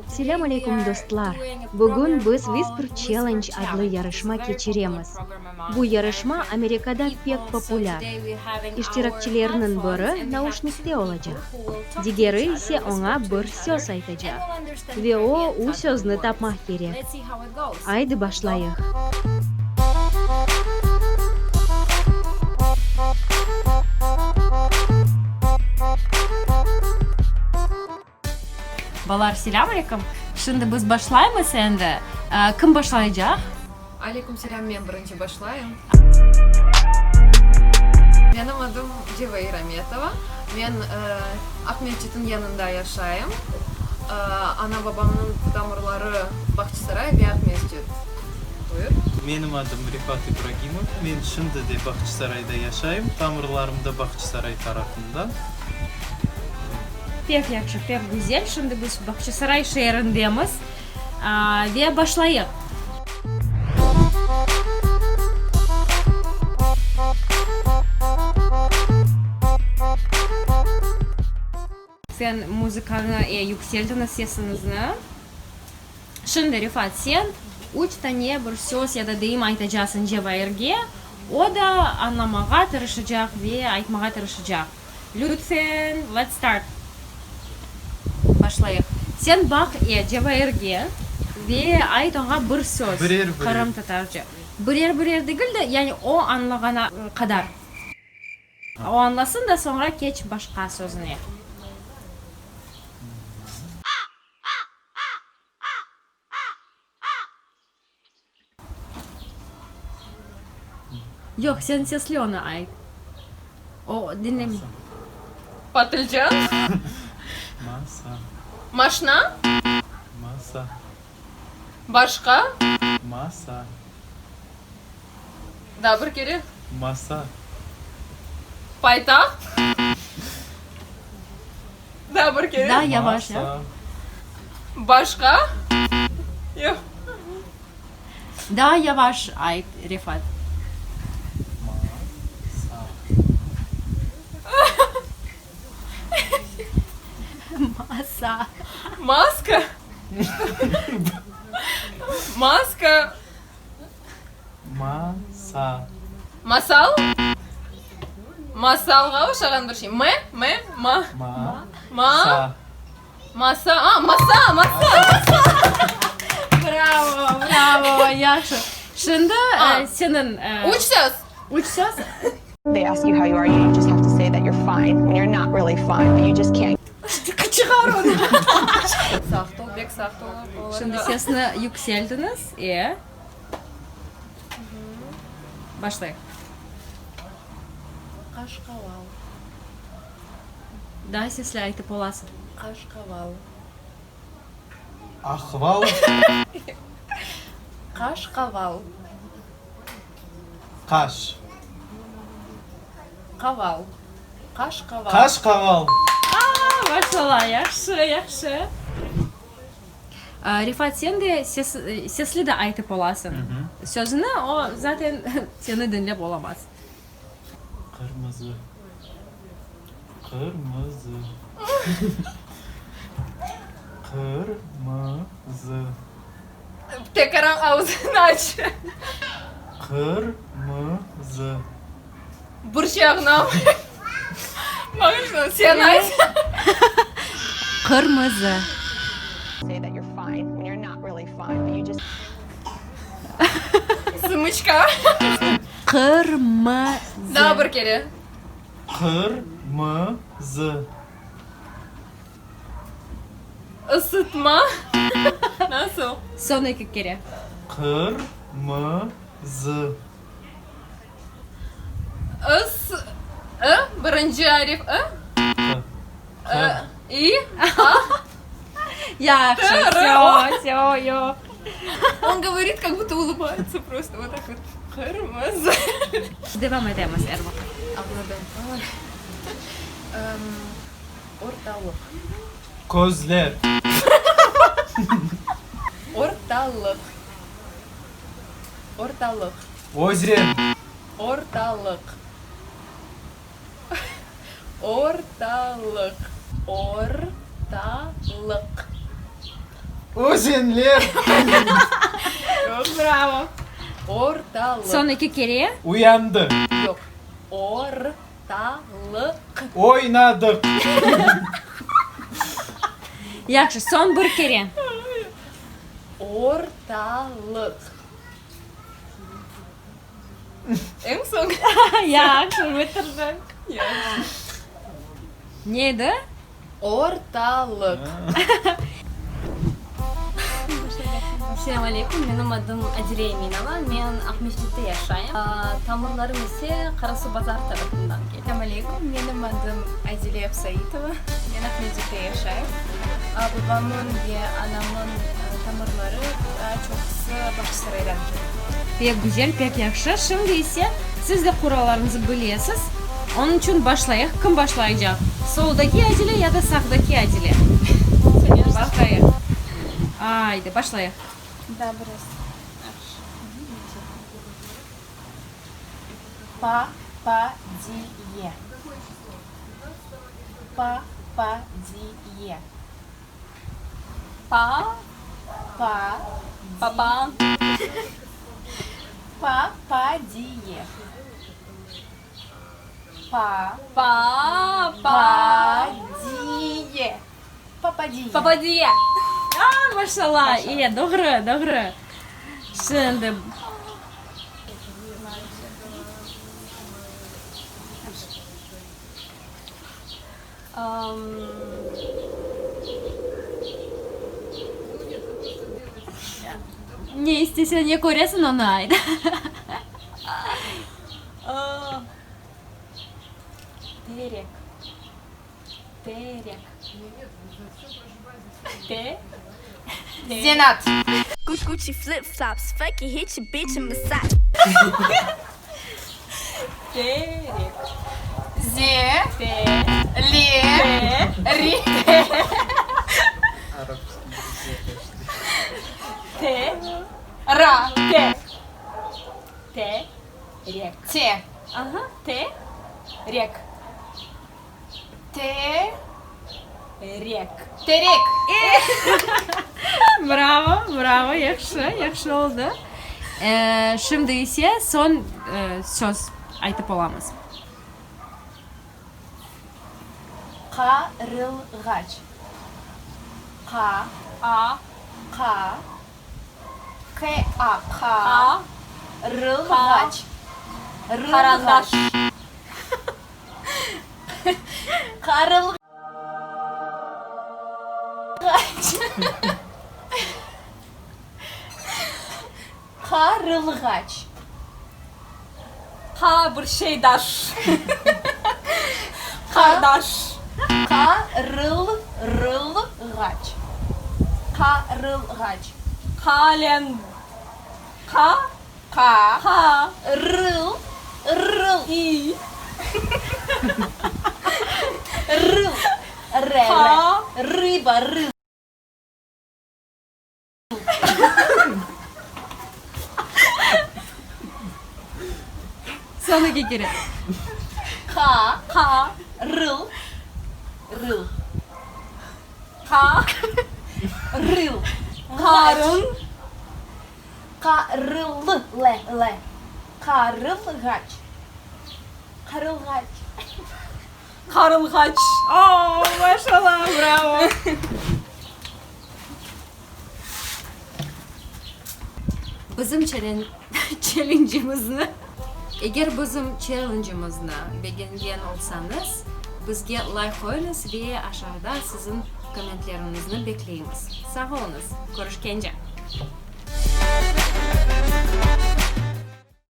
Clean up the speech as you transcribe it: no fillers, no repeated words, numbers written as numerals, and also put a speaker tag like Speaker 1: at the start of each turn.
Speaker 1: Selâm aleyküm, dostlar! Bugün biz Whisper Challenge adlı yarışma keçiremiz. Bu yarışma Amerikada pek populâr. İştirakçilerniñ biri nauşnikte olacaq, digeri ise oña bir söz aytacaq ve o, u sözni tapmaq kerek. Aydı başlayıq!
Speaker 2: Balalar, selâm aleyküm! Şimdi biz başlaymız endi. Kim başlaycaq?
Speaker 3: Aleyküm selâm, men birinci başlayım. Menim adım Cevair Ametova. Men Aqmescitniñ yanında yaşayım. Ana-babamnıñ tamırları Bağçasaray ve Aqmescit. Buyur.
Speaker 4: Menim adım Refat İbragimov. Men şimdi de Bağçasarayda yaşayım. Tamırlarım da Bağçasaray tarafından.
Speaker 2: Pek yahşı, pek güzel. Şimdi biz Bağçasaray şeerindemiz ve başlayıq. Sen muzıkanı yükseltiñiz sesiñizni. Şimdi, Refat, sen üç tane bir söz ya da deyim aytacasıñ Cevairge, o da añlamağa tırışacaq ve aytmağa tırışacaq. Lütfen, let's start. Başlayıq. Sen baq e, Cevairge ve ayt oña bir söz
Speaker 4: Birer birer.
Speaker 2: qırımtatarca. Birer birer degil de, yani o añlağana qadar. O añlasın da, soñra keç başqa sözüne. Yoq, sen sesli onı ayt. O diñlemey.
Speaker 3: Patılcan.
Speaker 4: Masa.
Speaker 3: Maşna.
Speaker 4: Masa.
Speaker 3: Başqa.
Speaker 4: Masa.
Speaker 3: Daa bir kere.
Speaker 4: Masa.
Speaker 3: Paytaht. Daa bir kere.
Speaker 2: Daa yavaş ya.
Speaker 3: Başqa? Yoq.
Speaker 2: Daa yavaş ayt, Refat.
Speaker 4: Masa.
Speaker 2: Masa.
Speaker 3: Maska. Maska.
Speaker 4: Masa.
Speaker 3: Masal? Masalğa oşağan bir şey. M, M, ma.
Speaker 4: Ma.
Speaker 3: Ma.
Speaker 4: Sa.
Speaker 3: Masa, a, masa, masa.
Speaker 2: Bravo, bravo, yahşı. Şimdi seniñ.
Speaker 3: Üç söz.
Speaker 2: Üç söz.
Speaker 5: They ask you how you are, you just have to say that you're fine when you're not really fine, but you just can't.
Speaker 2: Çıqar onı.
Speaker 3: Saqt ol, bek saqt ol.
Speaker 2: Şimdi sesni yükseltiñiz, e. Başlayıq.
Speaker 3: Qaşqaval.
Speaker 2: Daa sesli aytıp olasıñ.
Speaker 3: Qaşqaval.
Speaker 4: Ahval.
Speaker 3: Qaşqaval.
Speaker 4: Qaş.
Speaker 3: Qaval. Qaş qaval.
Speaker 4: Qaş qaval.
Speaker 2: Aa, maşallah, yahşı, yahşı. Refat, sen de sesli de aytıp olasıñ sözüni, o zaten seni diñlep olamaz.
Speaker 4: Qırmızı. Qırmızı. Qırmızı.
Speaker 3: Tekrar ağzını aç.
Speaker 4: Qırmızı.
Speaker 3: Bir şey añlamayım. Bağışla, sen ayt.
Speaker 2: Qırmızı.
Speaker 3: Sımıçka.
Speaker 2: Qırmızı.
Speaker 3: Daa bir kere.
Speaker 4: Qırmızı.
Speaker 3: Isıtma. Nasıl?
Speaker 2: Soñ eki kere.
Speaker 4: Qırmızı.
Speaker 3: Is, ı, birinci arif ı.
Speaker 4: Q. Q.
Speaker 3: İ, A.
Speaker 2: Yahşı, vsё, vsё, yoq.
Speaker 3: On govorit, kak budto ulыбается просто, vot tak vot. Qırmızı.
Speaker 2: Devam etemiz, er vaqıt.
Speaker 3: Añladım. Ortalıq.
Speaker 4: Közler.
Speaker 3: Ortalıq. Ortalıq.
Speaker 4: Özen.
Speaker 3: Ortalıq. Ortalıq. Ortalıq.
Speaker 4: Özenler.
Speaker 2: Bravo.
Speaker 3: Ortalıq.
Speaker 2: Soñ eki kere.
Speaker 4: Uyandı.
Speaker 3: Yoq. Ortalıq.
Speaker 4: Oynadıq.
Speaker 2: Yahşı, soñ bir kere.
Speaker 3: Ortalıq. Eñ soñ.
Speaker 2: Yahşı, bitirdiñ. Ne edi?
Speaker 3: Ortalıq.
Speaker 6: Selâm aleyküm, menim adım Adile Eminova, men Aqmescitte yaşayım, tamırlarım ise Qarasuvbazar tarafından kele.
Speaker 3: Selâm aleyküm, menim adım Adile Absaitova, men Aqmescitte yaşayım. Babamın ve anamın tamırları daa çoqusı Bağçasaraydan kele.
Speaker 2: Pek güzel, pek yahşı. Şimdi ise siz de qurallarımızı bilesiz. Onıñ içün başlayıq. Kim başlaycaq? Soldaki Adile ya da sağdaki Adile? Baqayıq. Aydı, başlayıq.
Speaker 3: Da, biraz. Pa, pa, di, ye. Pa, pa, di, ye.
Speaker 6: Pa,
Speaker 3: Pa,
Speaker 6: pa,
Speaker 3: di. Pa, pa, di, ye. Pa,
Speaker 6: Pa,
Speaker 3: pa,
Speaker 6: pa,
Speaker 3: di, ye. Papadiye.
Speaker 6: Papadiye.
Speaker 2: A, maşallah! E, doğru, doğru. Şimdi. Ne isteseñ, ne köresiñ, onı ayt.
Speaker 6: Terek. Terek. Te.
Speaker 3: Zenaat.
Speaker 7: Gucci flip flops, fuck it, hit your bitch and massage.
Speaker 6: Terek.
Speaker 3: Ze.
Speaker 6: Te.
Speaker 3: Le. Ri.
Speaker 6: Te.
Speaker 3: Ra.
Speaker 6: Te. Te. Rek.
Speaker 3: Te.
Speaker 6: Aha. Te. Rek.
Speaker 3: Te.
Speaker 6: Rek.
Speaker 3: Terek.
Speaker 2: Bravo, bravo, yahşı, yahşı oldı. Şimdi ise soñ söz aytıp olamız.
Speaker 3: Qarılğaç. Qa.
Speaker 6: A.
Speaker 3: Qa. K A Qa.
Speaker 6: A.
Speaker 3: Rılğaç.
Speaker 6: Qarandaş.
Speaker 3: Qarılğaç. Qarılğaç.
Speaker 6: Qa bir şey daş. Qardaş.
Speaker 3: Qarıl rıl ğaç. Qarılğaç.
Speaker 6: Qalem. Qa.
Speaker 3: Qa.
Speaker 6: Qa.
Speaker 3: Rıl. Rıl.
Speaker 6: İ.
Speaker 3: Rıl. Re.
Speaker 6: Qa.
Speaker 3: Rıba. Rıl.
Speaker 2: Soñki kere.
Speaker 3: Qa.
Speaker 6: Qa.
Speaker 3: Rıl. Rıl.
Speaker 6: Qa.
Speaker 3: Rıl.
Speaker 6: Qarın.
Speaker 3: Qarıl. Le. Le. Qarılğaç. Qarılğaç.
Speaker 6: Qarılğaç.
Speaker 2: O, maşallah, bravo! Bizim çellencimizni, eger bizim çellencimizni begengen olsañız, bizge layk qoyuñız ve aşağıda siziñ kommentleriñizni bekleymiz. Sağ oluñız, körüşkence!